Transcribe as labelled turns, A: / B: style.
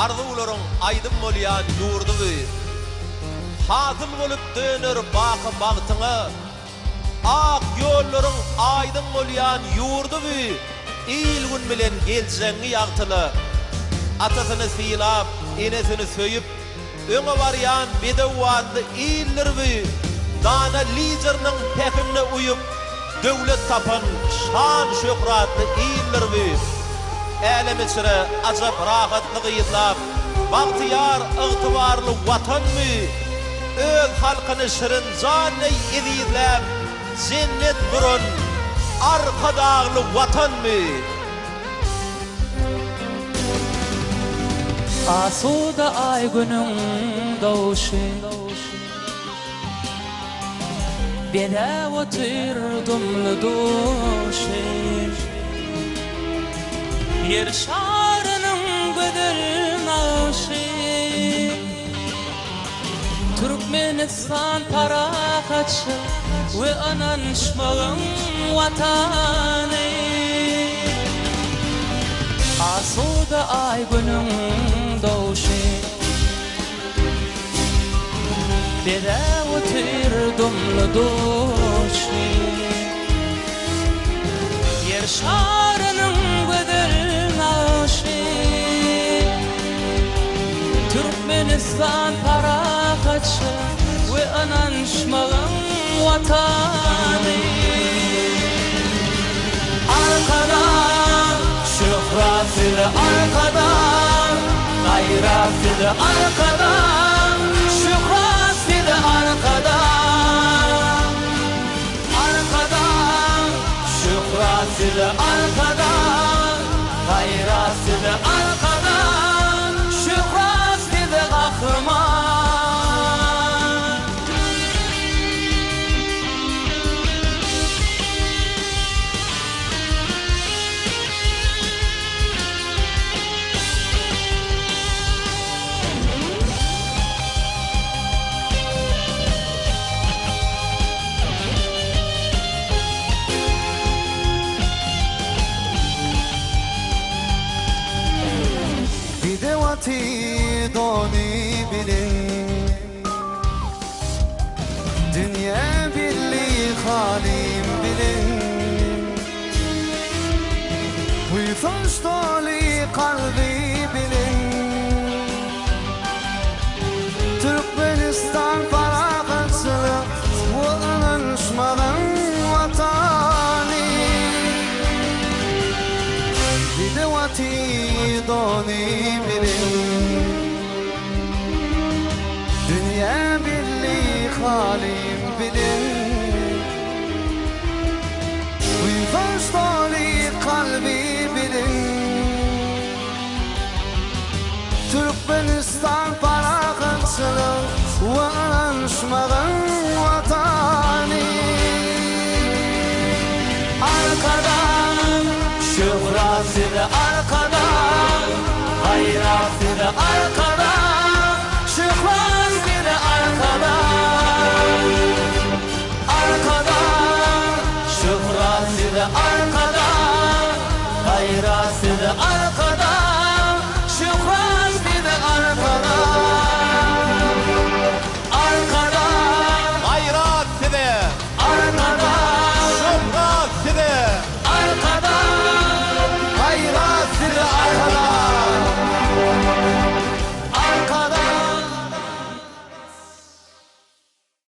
A: Arzuwlaryň aýdym bolýan ýurdy bu. Hasyl bolup döner baky bagtyňa, Ak ýollaryň aýdyň bolýan ýurdy bu. Il-gün bilen geljegiňi ýagtyla. Atasyny sylap, enesini söýüp, Öňe barýan bedew atly ildir bu, Dana Lideriniň pähimine uýup, Döwlet tapan şan-şöhratly ildir bu. Älem içre ajap rahatlyk yzlap, Bagtyýar, ygtybarly Watan bu. Öz halkyny şirin jan deý ezizläp, Jennet guran Arkadagly Watan bu.
B: Asuda Aý-Günüň doguşy. Bezäp otyr dumly duşy. Ýer şarynyň gözel nagşy. Türkmenistan parahatçylyk we ynanyşmagyň Watany. Asuda Aý-Günüň dogşy. Bezäp otyr dumly duşy. Ýer şarynyň gözel nagşy. Türkmenistan parahatçylyk we ynanyşmagyň Watany. Arkadag, şöhrat size Arkadag, gaýrat size Arkadag, şöhrat size Arkadag. Arkadag, şöhrat size Arkadag, gaýrat size Arkadag, şöhrat size Gahryman.
C: Bedew aty dony bilen Dünýä belli halym bilen Buýsanç doly kalby bilen Türkmenistan parahatçylyk we ynanyşmagyň Watany. Bedew aty dony bilen Dünýä belli halym bilen Buýsanç doly kalby bilen Türkmenistan parahatçylyk we ynanyşmagyň Watany.
B: Arkadag, şöhrat size Arkadag, gaýrat size Arkadag, şöhrat size Arkadag. Arkadag, şöhrat size Arkadag, gaýrat size Arkadag.